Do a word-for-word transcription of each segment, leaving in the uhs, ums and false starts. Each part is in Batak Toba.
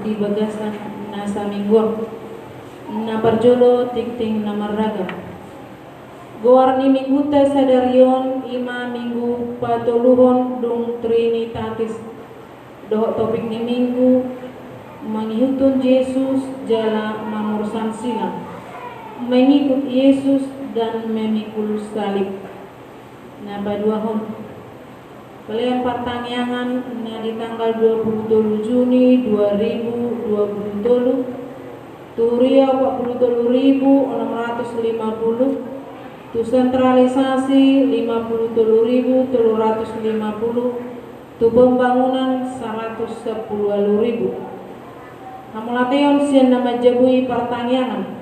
Di bagasan na saminggu on, na parjolo tingting na marragam. Goar ni mingguta sadari on i ma minggu patoluhon dung Trinitatis. Dohot topik ni minggu, mangihuthon Jesus jala mamursan silang, mengikut Yesus dan memikul salib. Na paduahon, pelean partangiangan na di tanggal dua puluh tolu Juni dua ribu dua puluh tolu, tu huria opat puluh tolu ribu onom ratus lima puluh, tu sentralisasi lima puluh tolu ribu tolu ratus lima puluh, tu pembangunan saratus sampulu ualu ribu. Hamauliateon sian na manjabui partangiangan.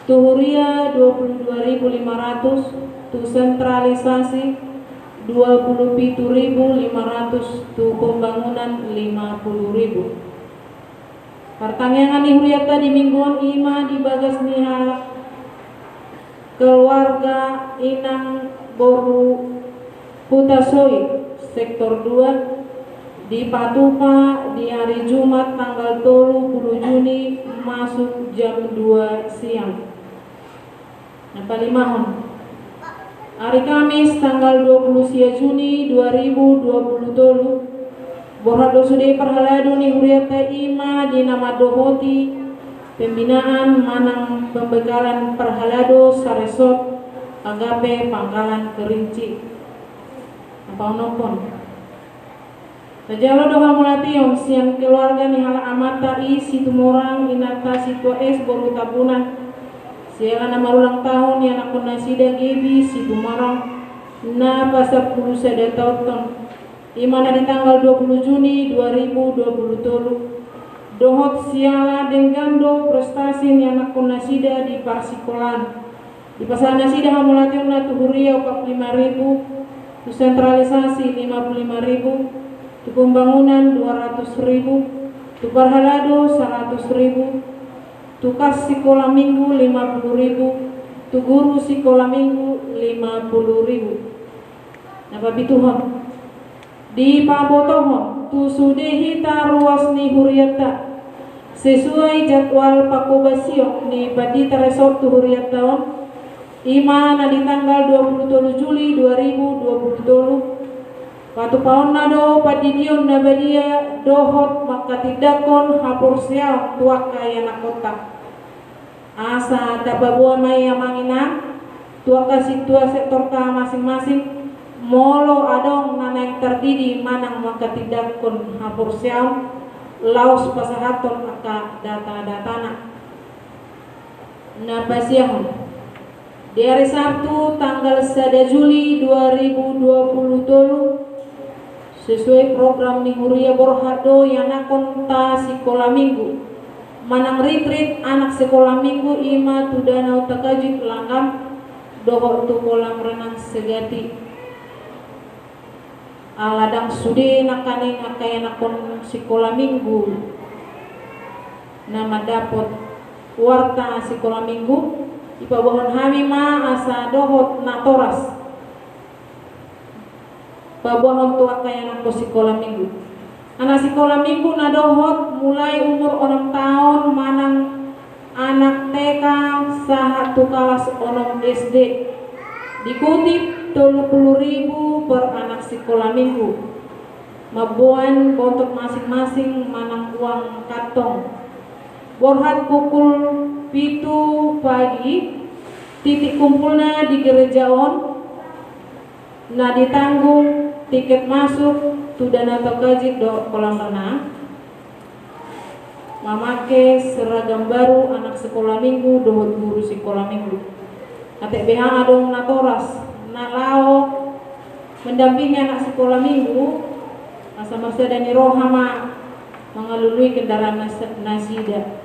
Tu huria dua puluh dua ribu lima ratus, tu sentralisasi dua puluh pitu ribu lima ratus, tu pembangunan lima puluh ribu. Partangiangan ni hurianta di minggu on i ma di bagas ni halak keluarga inang boru Hutasoi, sektor dua, dipatupa di ari Jumat tanggal tolu puluh Juni masuk jam dua siang. Na palimahon, ari Kamis tanggal dua puluh sia Juni dua ribu dua puluh tolu, borhat do sude parhalado ni hurianta i ma di na mandohoti pembinaan manang pembekalan parhalado saresort Agape Pangkalan Kerinci. Na paonomhon, tajalo do hamauliateon sian keluarga ni halak amanta i Situmorang, inanta Situa S boru Tambunan, siala na marulang tahun ianakhon nasida Gebi Situmorang, na pasampulu sada taonhon, i ma na di tanggal dua puluh Juni dua ribu dua puluh tolu, dohot siala denggan do prestasi ni anakhon nasida di parsikolaan. Dipasahat nasida hamauliateonna tu huria opat puluh lima ribu, tu sentralisasi lima puluh lima ribu, tu pembangunan dua ratus ribu, tu parhalado saratus ribu, tu kas sikola minggu lima puluh ribu, tu guru sikola minggu lima puluh ribu. Na papituhon, dipabotohon tu sude hita ruas ni hurianta, sesuai jadwal pangkobasion ni pandita resort tu hurianta on, i ma na di tanggal dua puluh tolu Juli dua ribu dua puluh tolu, patupaonna do pandidion na badia dohot mangkatindangkon haporseaon tu angka ianakhonta. Asa tapaboa ma i amang inang, tu angka sintua sektorta masing-masing, molo adong na naeng tardidi manang mangkatindangkon haporseaon, laos pasahathon angka data-datana. Na pasiahon, di ari Sabtu tanggal sada Juli dua ribu dua puluh tolu, sesuai program ni huria borhat do ianakhonta sikola minggu manang retreat anak sikola minggu i ma tu Danau Takajik Langgam dohot tu kolam renang Segati. Ala ndang sude nangkaning angka ianakhon sikola minggu na mandapot warta sikola minggu, dipaboahon hami ma asa dohot natoras paboahon tu angka ianakhon sikola minggu. Anak sikola minggu na dohot mulai umur onom taon manang anak T K sahat tu kalas onom S D. Dikutip tolu puluh ribu per anak sikola minggu. Mamboan bontot masing-masing manang uang kantong. Borhat pukul pitu pagi, titik kumpulna di gereja on, na ditanggung tiket masuk tu Danau Takajik dohot kolam renang. Mamake seragam baru anak sikola minggu dohot guru sikola minggu. Ate beha adong natoras na laho mendampingi anak sikola minggu, asa marsada ni roha ma mangalului kendaraan nas-, nasida.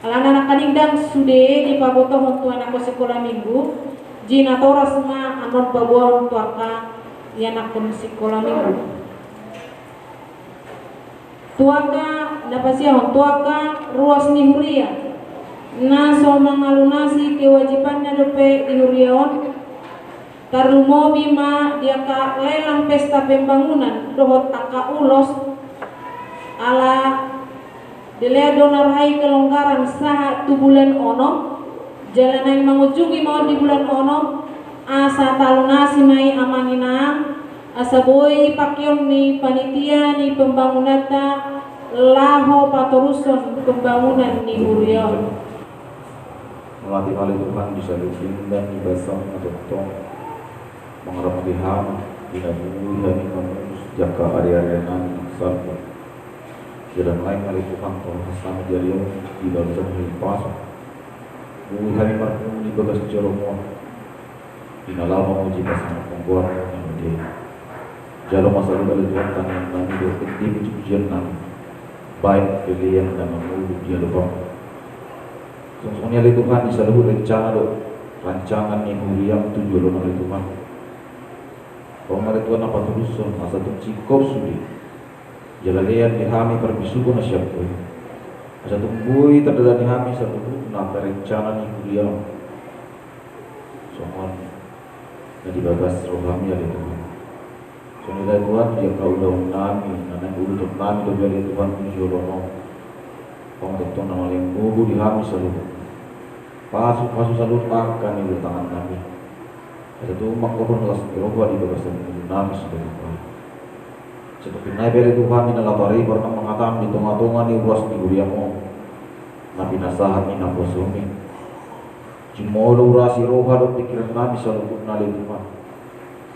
Alana nangkaning ndang sude dipabotohon tu anakhon sikola minggu, jadi natoras ma annon paboahon tu angka ianakhon sikola minggu. Tu angka, na pasiahon, tu angka ruas ni huria na so mangalunasi kewajibanna dope di huria on, tarlumobi ma di angka lelang pesta pembangunan dohot angka ulos, ala Dilean do na roha i kelonggaran sahat tu bulan onom, jala naeng mangujungi ma on di bulan onom, asa talunasi ma i amang inang, asa boi pakeon ni panitia ni pembangunanta laho patorushon pembangunan ni huria on. Mauliate ma ale Tuhan di saluhut indahan ni basaM na tongtong mangaramoti hami, di na boi hami mamungkus di angka ari-ari nami na salpu. Jala naeng ma ale Tuhan tolhas hami di ari on di bagasan halipason. Boi hami marpungu di bagas joloM on, di na laho mamuji pasangaphon goarMu na badia i. Jalo ma saluhut ale Tuhan tangiang nami dohot ende puji-pujian nami, baen pelean na mangolu di adopanMu. Songon i ale Tuhan, di saluhut rencana dohot rancangan ni huriaM tu joloan on ale Tuhan, Ho ma ale Tuhan na patorushon asa tung singkop sude. Jala lean di hami parbisuhon na sian Ho i, asa tung boi tardalani hami saluhutna angka rencana ni huriaM songon na di bagas rohaMi ale Tuhan. Songon i ale Tuhan di angka ulaon nami na naeng uduton nami dope ale Tuhan tu joloan on, Ho ma tongtong na malimbubu di hami saluhutna. Pasu-pasu saluhut angka ni ulaon tangan nami, asa tung mangkorhon las ni roha di bagasan ngolu nami sian Ho. Sai topinna i pe ale Tuhan, di na laho taripar nang manghatahon di tonga-tonga ni ruas ni huriaM on na pinasahat ni naposoMi, jumolo urasi roha dohot pingkiran nami saluhutna ale Tuhan,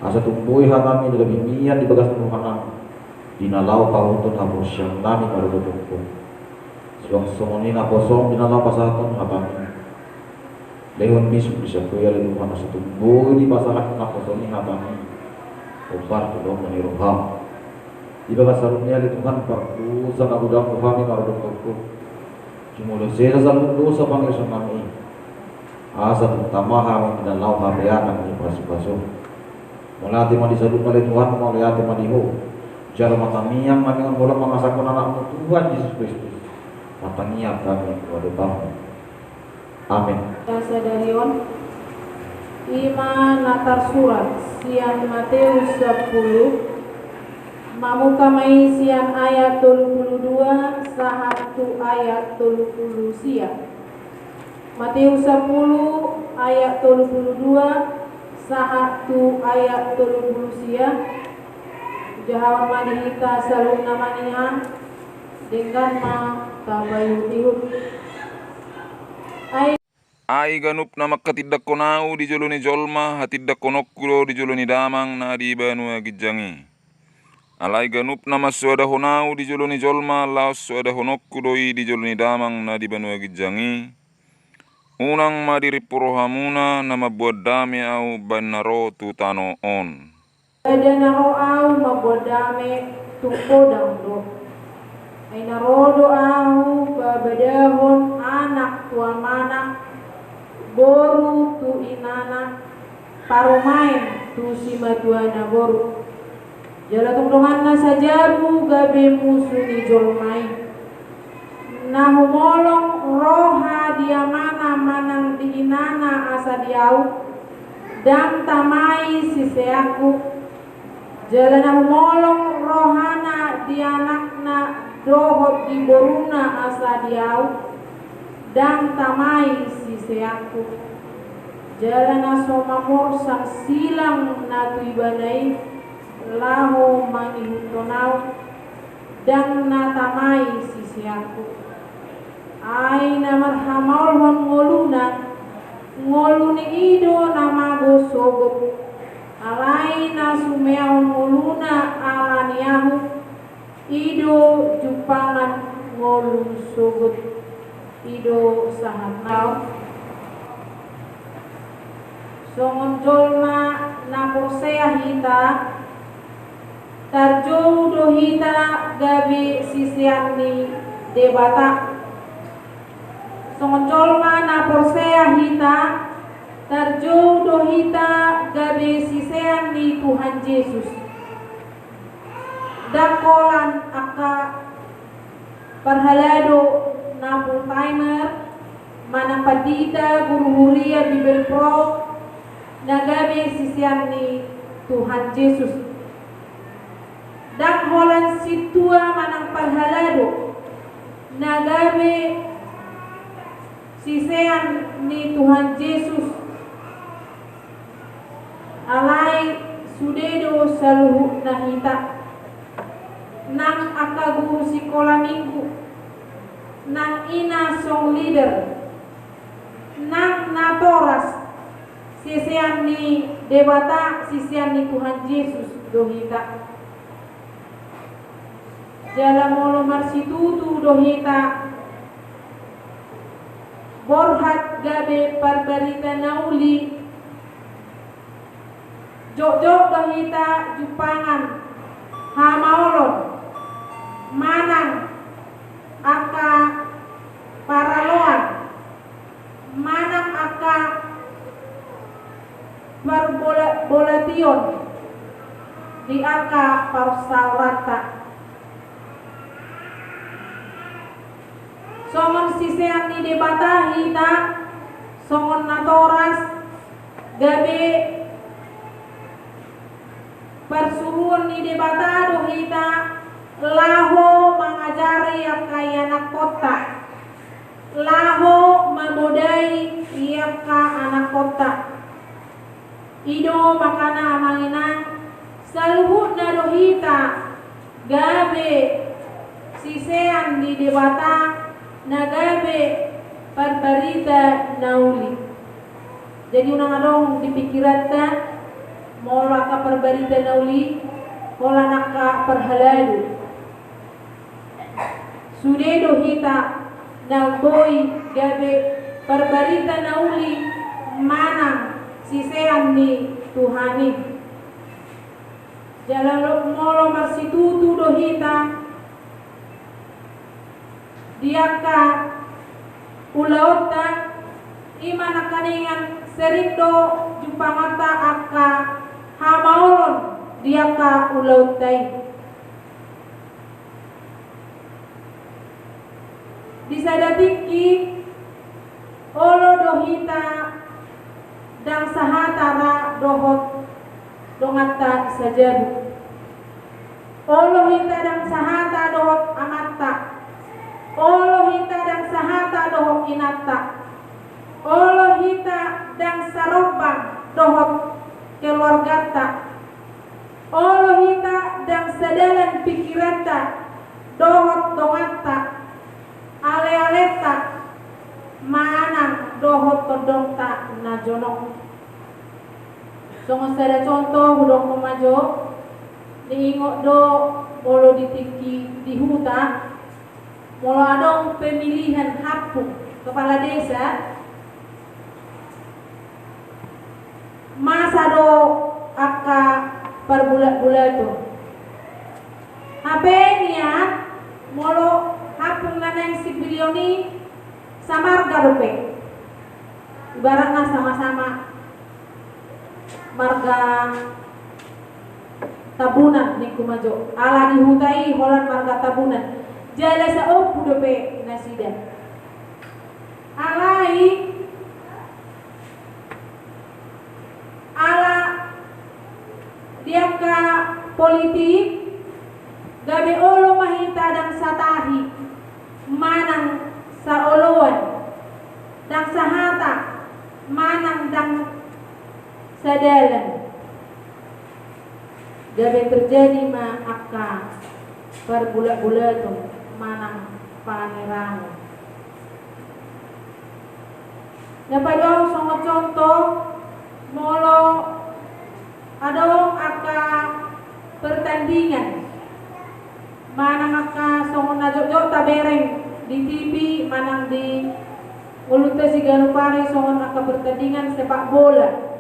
asa tung boi hataMi na gabe mian di bagasan roha nami, di na laho paboahon haporseaon nami maradophon Ho. Suang songon i naposoM di na laho pasahathon hataMi. Lehon bisuk di sian Ho i ale Tuhan, asa tung boi dipasahat naposoMi hataMi hombar tu lomo ni rohaM. Di bagasan saluhutna i ale Tuhan, pardosa na godang do hami maradophon Ho. Jumolo sesa saluhut dosa pangidoan nami i, asa tung tama hami di na laho hapeahan ni pasu-pasuM. Mauliate ma di saluhutna ale Tuhan, mauliate ma di Ho. Jalo ma tangiang nami on holan mangasahon AnakMu Tuhan Jesus Kristus, martangiang hami tu adopanMu. Amen. Sadari on, i ma na tarsurat sian Mateus sampulu, mamungka ma i sian ayat tolu pulu dua sahat tu ayat tolu pulu sia. Mateus sampulu ayat tolu pulu dua sahat tu ayat tolu pulu sia. Jahahon ma di hita saluhutna mangihuthon, denggan ma tapaihut-ihut. Ai Ai ganup na manghatindanghon Ahu di jolo ni jolma, hatindanghononku do di jolo ni Damang na di banua ginjang i. Alai ganup na mansoadahon Ahu di jolo ni jolma, laos soadahononku do i di jolo ni Damang na di banua ginjang i. Unang ma dirimpu rohamuna na mamboan dame Ahu baen na ro tu tano on. Sada na ro Ahu mamboan dame, tung godang do. Ai na ro do Ahu pabadahon anak tu amana, boru tu inana, parumaen tu simatuana boru. Jala tung donganna sajabu gabe musu ni jolma i. Na humolong roha di amana manang di inana asa di Ahu, ndang tama i siseanKu. Jala na humolong rohana di anakna dohot di boruna asa di Ahu, ndang tama i siseanKu. Jala na so mamorsan silang na tu ibana i laho mangihuthon Ahu, ndang na tama i siseanKu. Ai na marhamaolhon ngoluna, ngoluni i do na mago sogot. Alai na sumeahon ngoluna ala ni Ahu, i do jumpangan ngolu sogot. I do sahatna. Songon jolma na porsea hita, tarjou do hita gabe sisean ni Debata. Songon jolma na porsea hita, tarjou do hita gabe sisean ni Tuhan Jesus. Ndang holan angka parhalado na full timer, manang pandita, guru huria, Bibel prof, na gabe sisean ni Tuhan Jesus. Ndang holan sintua manang parhalado, na gabe sisean ni Tuhan Jesus. Alai sude do saluhutna hita, nang angka guru sikola minggu, nang ina song leader, nang natoras sisean ni Debata, sisean ni Tuhan Jesus do hita. Jala molo marsitutu do hita borhat gabe parbarita na uli, jotjot do hita jumpangan hamaolon manang angka paraloan manang angka parbola-, bolation di angka parsaoranta. Songon sisean ni Debata hita, songon natoras, gabe parsuruon ni Debata do hita laho mangajari angka ianakkonta, laho mamodai i angka anakkonta. I do makana, amang inang, saluhutna do hita gabe sisean ni Debata na gabe parbarita na uli. Jadi unang adong di pikiranta molo angka parbarita na uli holan angka parhalado. Sude do hita na boi gabe parbarita na uli manang sisean ni Tuhan i. Jala lo-, molo marsitutu do hita di angka ulaonta, i ma nangkaningan sering do jumpanganta angka hamaolon di angka ulaonta i. Di sada tingki, olo do hita ndang sahata ra dohot donganta sajabu. Olo hita ndang sahata dohot amanta. Olo hita ndang sahata dohot inanta. Olo hita ndang sarombang dohot keluarganta. Olo hita ndang sadalan pikiranta dohot donganta, alealenta manang dohot tondongta na jonok. Songon sada contoh hudokhon ma jo, niingot do molo di tingki di huta, molo adong pemilihan hampung kepala desa, masa do angka parbulatbulaton. Hape nian molo hampung na naeng sipilion i samarga dope. Ibaratna sama-sama marga Tambunan, ningku ma jo. Ala di huta i holan marga Tambunan. Jala saompu dope nasida. Alai, ala di angka politik, gabe olo ma hita ndang satahi manang saoloan, ndang sahata manang ndang sadalan. Gabe terjadi ma angka parbulatbulaton manang pangerangon. Na paduahon songon contoh, molo adong angka pertandingan manang angka songon na jotjot tabereng di T V manang di ngolunta siganup ari songon angka pertandingan sepak bola.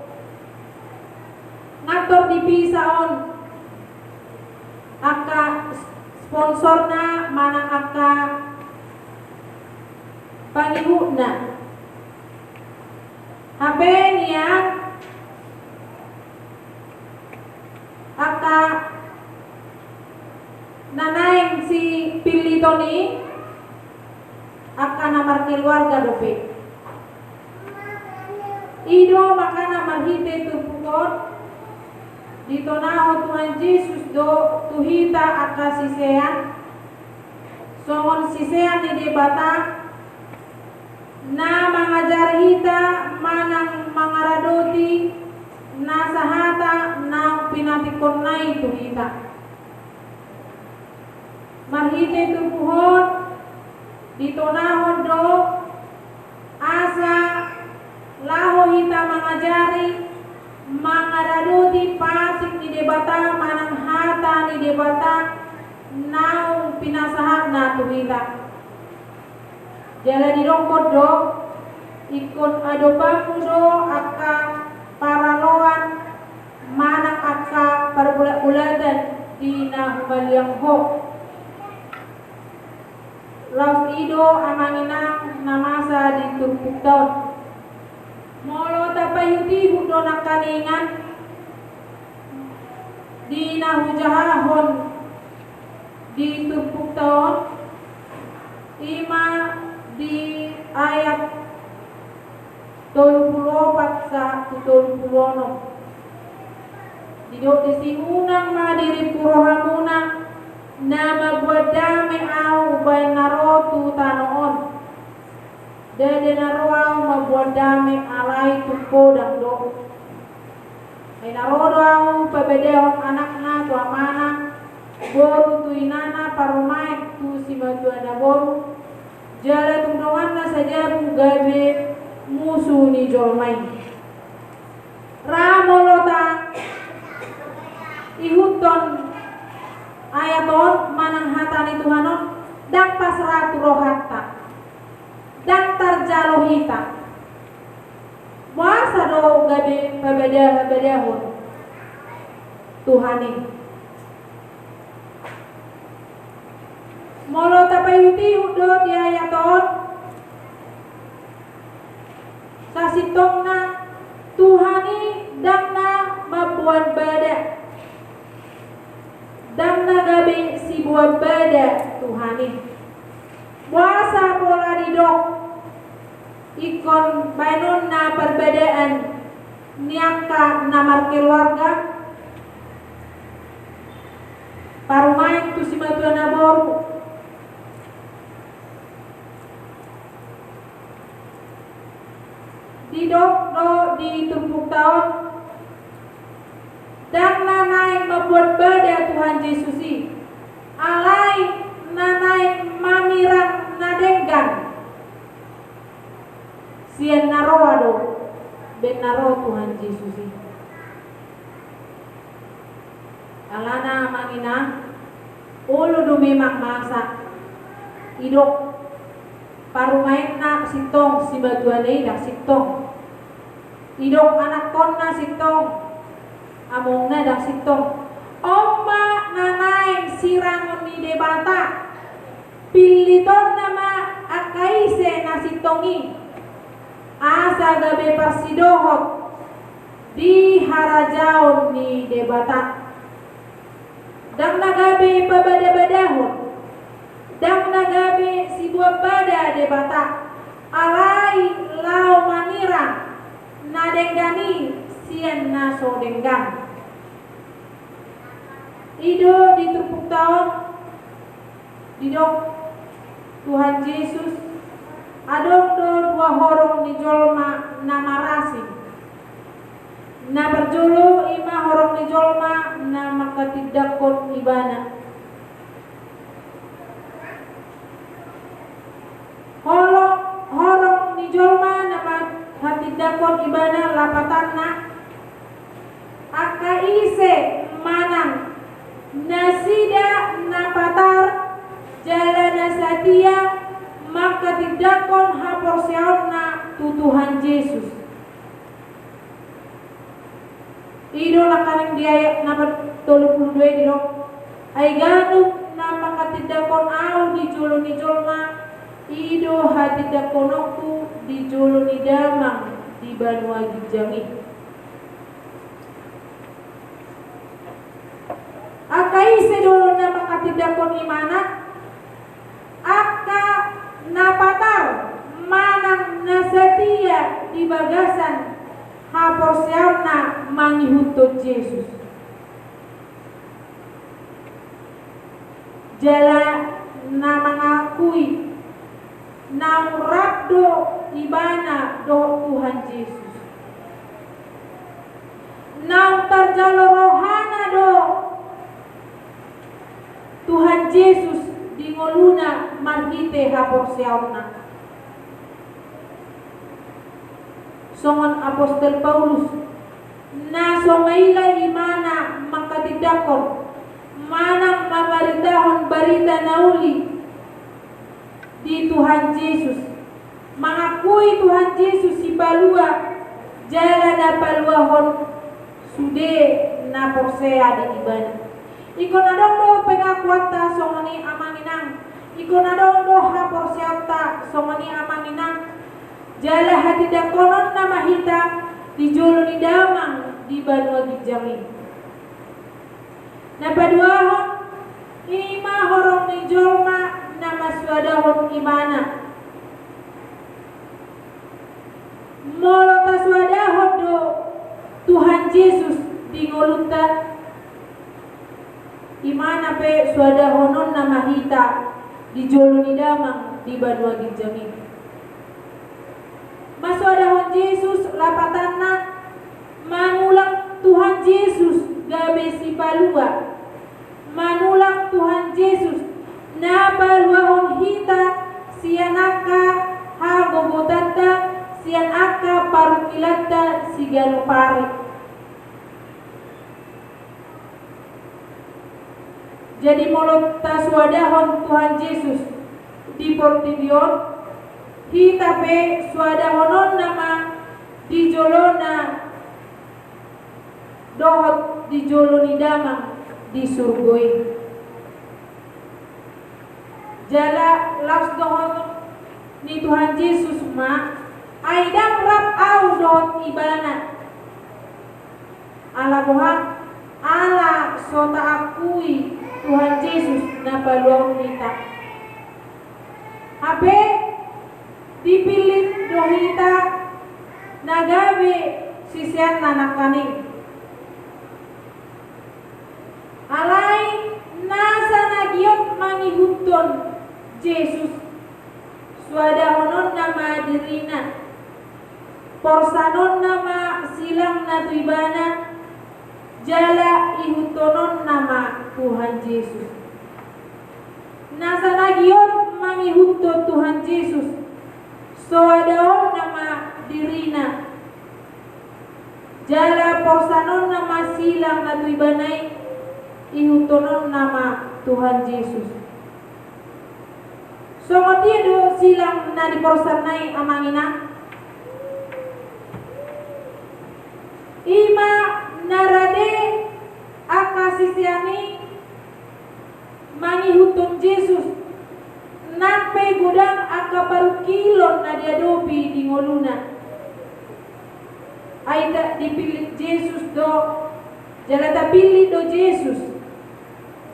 Ngatur dipisahon angka sponsorna manang angka pangihutna. Hape nian angka na naeng sipiliton i angka na markeluarga dope. I do makana marhite turpuk on ditonahon Tuhan Jesus do tu hita angka sisean. Songon sisean ni Debata, na mangajari hita manang mangaradoti na sahata naung pinantikkonna i tu hita. Marhite turpuk on, ditonahon do asa laho hita mangajari, mangaradoti patik ni Debata manang hata ni Debata naung pinasahatna tu hita. Jala didok do, ingkon adopanmu do angka paraloan manang angka parbolatbolatan di na humaliang ho. Laos i do amang inang na masa di turpukta on. Molo tapaihutihut do nangkaningan di na hujahahon di turpukta on, i ma di ayat tolu pulu opat sahat tu tolu pulu onom. Didok disi, unang ma dirimpu rohamuna na mamboan dame ahu umbahen na ro tu tano on. Ndada na ro ahu mamboan dame, alai tung podang do. Ai na ro do ahu pabadahon anakna tu amana, boru tu inana, parumaen tu simatuana boru, jala tung donganna sajabu gabe musu ni jolma i. Ra molo taihuthon ayat on manang hata ni Tuhan on, ndang pas ra tu rohanta, ndang tarjalo hita. Boasa do gabe pabadahon Tuhan i? Molo tapaihutihut do di ayat on, sasintongna Tuhan i ndang na mamboan bada, ndang na gabe siboan bada Tuhan i. Boasa pola didok ingkon baenonna parbadaan ni angka na markeluarga, parumaen tu simatuana boru? Didok do di turpukta on, ndang na naeng mamboan bada Tuhan Jesus i, alai na naeng mamirang na denggan sian na roa do baen na ro Tuhan Jesus i. Alana amang inang, olo do memang masa didok parumaenna sintong, simatuana i ndang sintong. Didok anakkonna sintong, amongna ndang sintong. On ma na naeng sirangon ni Debata. Pillitonna ma angka ise na sintong i, asa gabe parsidohot di harajaon ni Debata. Ndang na gabe pabadabadahon, ndang na gabe siboan bada Debata, alai laho mamirang na denggan i sian na so denggan. I do di turpukta on didok Tuhan Jesus, adong do dua horong ni jolma na marasing. Na parjolo i ma horong ni jolma na manghatindanghon ibana. Horong, horong ni jolma na manghatindanghon ibana, lapatanna, angka ise manang nasida na patar jala na satia manghatindanghon haporseaonna tu Tuhan Jesus. I do nangkaning di ayat na tolu pulu dua i didok, ai ganup na manghatindanghon ahu di jolo ni jolma, i do hatindanghononku di jolo ni Damang di banua ginjang i. Angka ise do na manghatindanghon ibana? Angka na patar manang na satia di bagasan haporseaonna mangihuthon Jesus. Jala na mangakui naung rap do ibana dohot Tuhan Jesus. Naung tarjalo rohana do Tuhan Jesus di ngoluna marhite haporseaonna. Songon apostel Paulus, na so maila ibana manghatindanghon manang mamaritahon barita na uli di Tuhan Jesus, mangakui Tuhan Jesus sipalua jala na paluahon sude na porsea di ibana. Ingkon adong do pengakuanta songon i amang inang, ingkon adong do haporseaonta songon i amang inang, jala hatindanghononna ma hita di jolo ni Damang di banua ginjang i. Na paduahon, i ma horong ni jolma na mansoadahon ibana. Molo tasoadahon do Tuhan Jesus di ngolunta, ibana pe soadahononna ma hita di jolo ni Damang di banua ginjang i. Mansoadahon Jesus lapatanna, manulak Tuhan Jesus gabe sipalua. Manulak Tuhan Jesus na paluahon hita sian angka hagogotanta, sian angka parungkilanta siganup ari. Jadi molo tasoadahon Tuhan Jesus di portibi on, hita pe soadahononna ma di jolona dohot di jolo ni Damang di surgo i. Jala laos dohot ni Tuhan Jesus ma, ai ndang rap ahu dohot ibana. Ala boha? Ala so taakui Tuhan Jesus na paluahon hita. Hape dipillit do hita na gabe siseanna nangkaning. Alai nasa na giot mangihuthon Jesus, soadahononna ma dirina, porsanonna ma silangna tu ibana, jala ihuthononna ma Tuhan Jesus. Nasa na giot mangihuthon Tuhan Jesus, soadahonna ma dirina, jala porsanonna ma silang na tu ibana i, ihuthononna ma Tuhan Jesus. Songon dia do silang na diporsanna i, amang inang? I ma na rade angka sisean i mangihuthon Jesus, nang pe godang angka parungkilon na diadopi di ngoluna. Ai dipillit Jesus do, jala tapillit do Jesus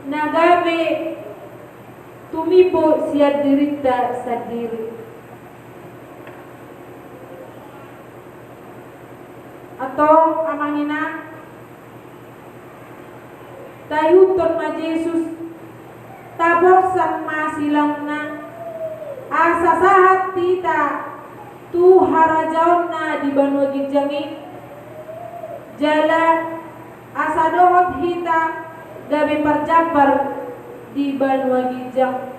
na gabe tumimbo sian dirinta sandiri. Antong, amang inang, taihuthon ma Jesus, taporsan ma silangna, asa sahat hita tu harajaonna di banua ginjang i, jala asa dohot hita gabe parjambar di banua ginjang.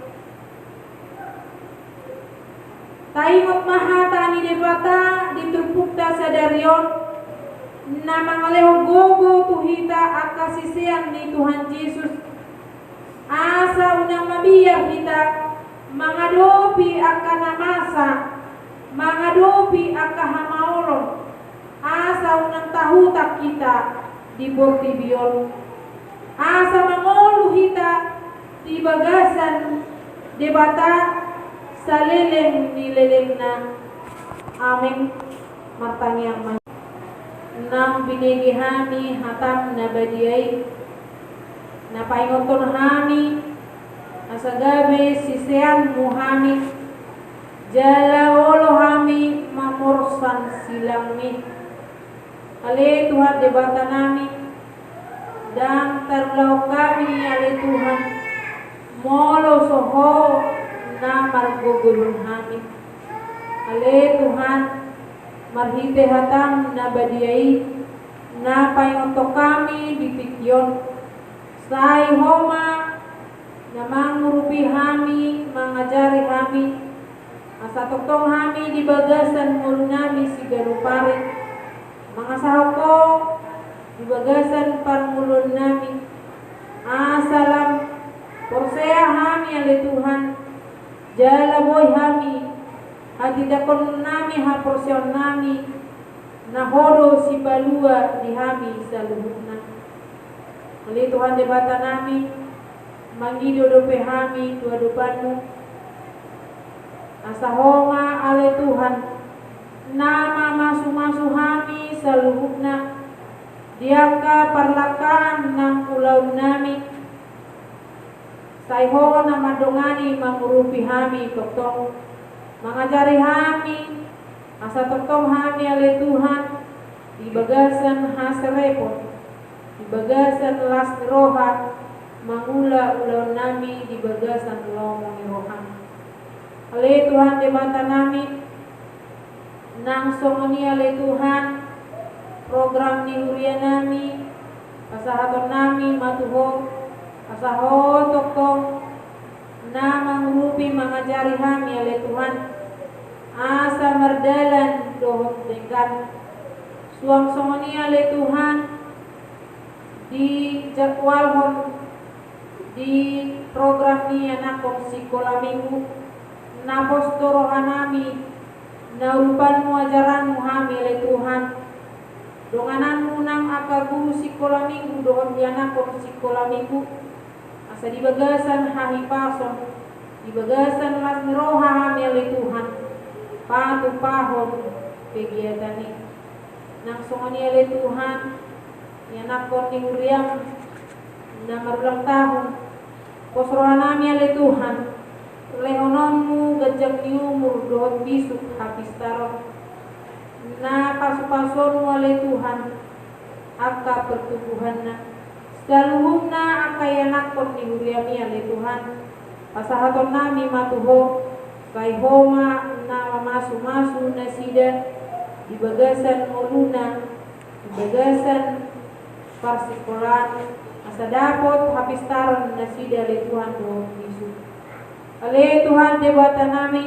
Taingot ma hata ni Debata di turpukta sadari on, na mangalehon gogo tu hita angka sisean ni Tuhan Jesus, asa unang mabiar hita mangadopi angka na masa, mangadopi angka hamaolon, asa unang tahutak hita di portibi on, asa mangolu hita di bagasan Debata saleleng ni lelengna. Amen. Martangiang ma. Naung binege hami hatam na badia i, na paingothon hami asa gabe siseanmu hami, jala olo hami mamorsan silangmi. Ale Tuhan Debata nami, ndang tarulaon hami, ale Tuhan, Molo so Ho na margogoihon hami, ale Tuhan, marhite hataM na badia i, na paingothon hami di tingki on, sai Ho ma na mangurupi hami, mangajari hami, asa tongtong hami di bagasan ngolunami siganup ari mangasahon Ho di bagasan parngoluonnami, asa lam porsea hami, ale Tuhan, jala boi hami hatindangkonnami, haporseaonnami, na Ho do sipalua di hami saluhutna. Ale Tuhan Debatanami, mangido dope hami tu adopanMu, asa Ho ma, ale Tuhan, na mamasumasu hami saluhutna di angka parlangkaan nang ulaonnami. Sai Ho na mandongani, mangurupi hami tongtong, mangajari hami, asa tongtong hami, ale Tuhan, di bagasan haserepon, di bagasan las ni roha, mangula ulaonnami di bagasan lomo ni rohaM. Ale Tuhan Debatanami, nang songon i, ale Tuhan, program ni hurianami, pasahatonnami ma tu Ho, asa Ho tongtong na mangurupi, mangajari hami, ale Tuhan, asa mardalan dohot denggan. Suang songon i, ale Tuhan, dijadwalhon di program ni ianakhon sikola minggu, na pos do rohanami, na urupanMu, ajaranMu hami, ale Tuhan. DongananMu nang angka guru sikola minggu dohot ianakhon sikola minggu, asa di bagasan hahipason, di bagasan las ni roha hami, ale Tuhan, patupahon kegiatan i. Nang songon i, ale Tuhan, ianakhon ni huriaM na marulang tahun, pos rohanami, ale Tuhan, lehononMu ganjang ni umur dohot bisuk hapistaron, na pasupasuonMu, ale Tuhan, angka pertumbuhanna, saluhutna angka ianakhon ni huriaMi, ale Tuhan. Pasahatonnami ma tu Ho, sai Ho ma na mamasumasu nasida di bagasan ngoluna, di bagasan parsikolaan, asa dapot hapistaron nasida, ale Tuhan, dohot bisuk. Ale Tuhan Debatanami,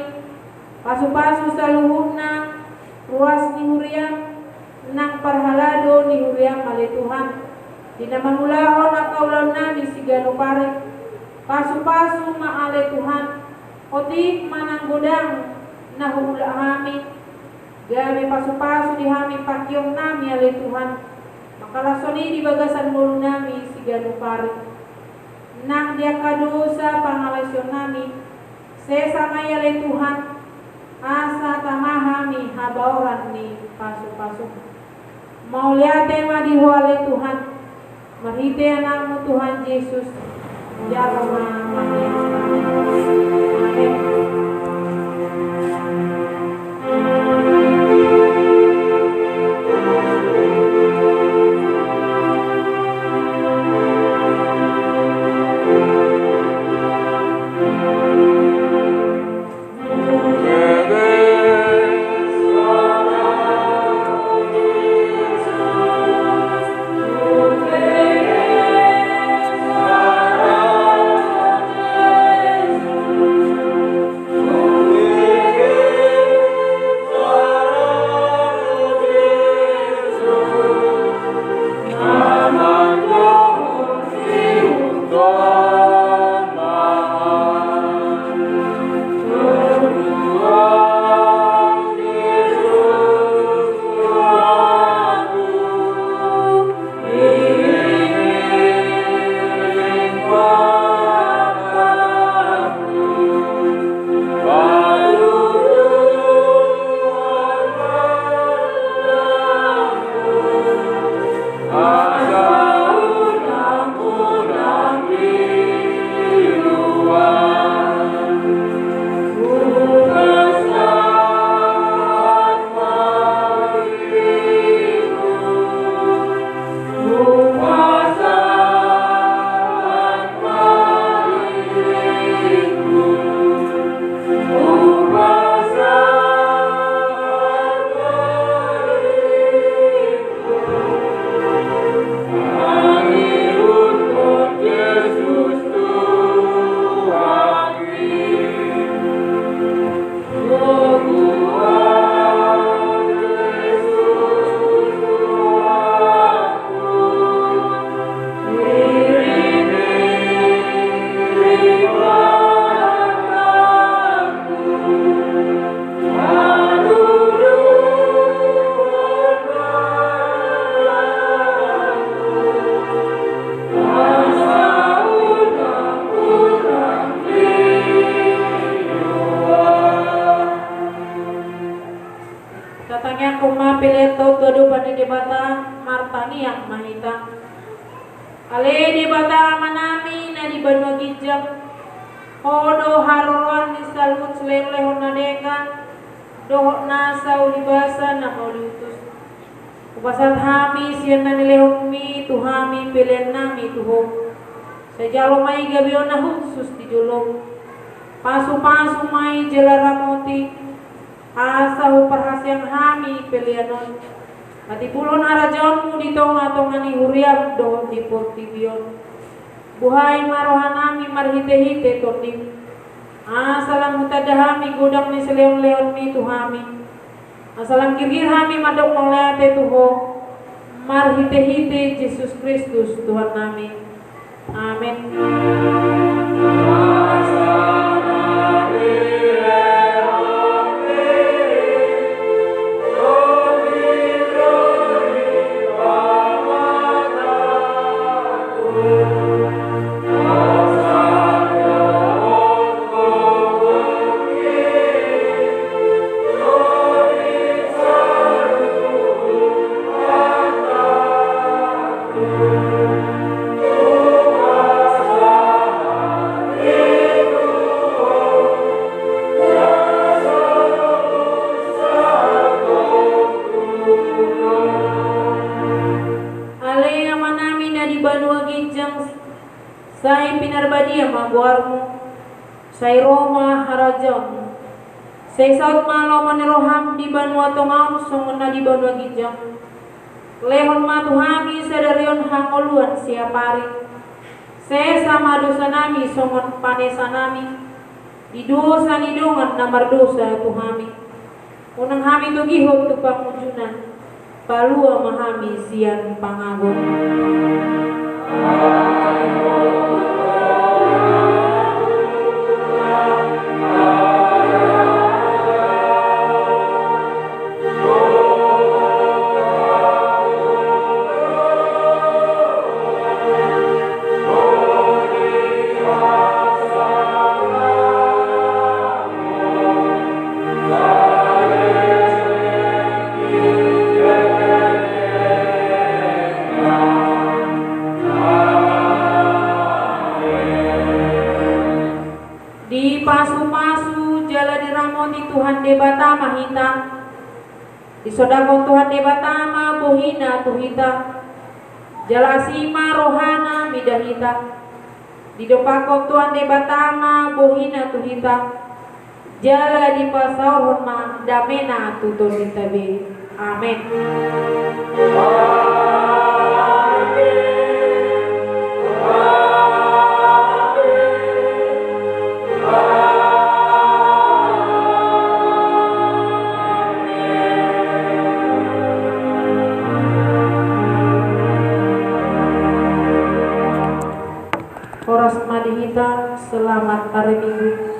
pasupasu saluhutna ruas ni huriaM, nang parhalado ni huriaM, ale Tuhan, di na mangulahon angka ulaonnami siganup ari. Pasupasu ma, ale Tuhan, otik ma nang godang na huula hami, gabe pasupasu di hami pangkeonnami, ale Tuhan, mangkalashon i di bagasan ngolunami siganup ari. Nang di angka dosa pangalaosionnami, sesa ma i, ale Tuhan, asa tama hami habaoran ni pasupasu. Mauliate ma di Ho, ale Tuhan, marhite AnakMu Tuhan Jesus. Jalo ma. Amen. Angkon ma pelean ta on tu adopan ni Debata, martangiang ma hita. Ale Debata Amanami na di banua ginjang, Ho do haroroan ni saluhut silehonlehon na denggan dohot nasa ulibasa na mauliutus. Hupasahat hami sian na nilehonMi tu hami peleannami tu Ho. Sai jalo ma i gabe on na hushus di joloM. Pasupasu ma i jala ramoti, asa huparhaseang hami pelean on patimbulhon harajaonMu di tongatonga ni huriaM dohot di portibi on. Buhai ma rohanami marhitehite TondiM, asa lam hutanda hami godang ni silehonlehonMi tu hami, asa lam girgir hami mandok mauliate tu Ho, marhitehite Jesus Kristus Tuhannami. Amen. Ale Amanami na di banua ginjang, sai pinarbadia ma goarMu. Sai ro ma harajaonMu. Sai saut ma lomo ni rohaM di banua tonga on songon na di banua ginjang. Lehon ma tu hami sadari on hangoluan siapari. Sesa ma dosanami songon panesanami di dosa ni dongan na mardosa tu hami. Unang hami togihon tu pangunjunan, palua ma hami sian pangago. Dipasupasu jala diramoti Tuhan Debata ma hita. Disondangkon Tuhan Debata ma bohiNa tu hita. Jala asi ma rohaNa mida hita. Didompakkon Tuhan Debata ma bohiNa tu hita. Jala dipasaorhon ma dameNa tu tondinta be. Amen. Horas ma di hita, selamat hari Minggu.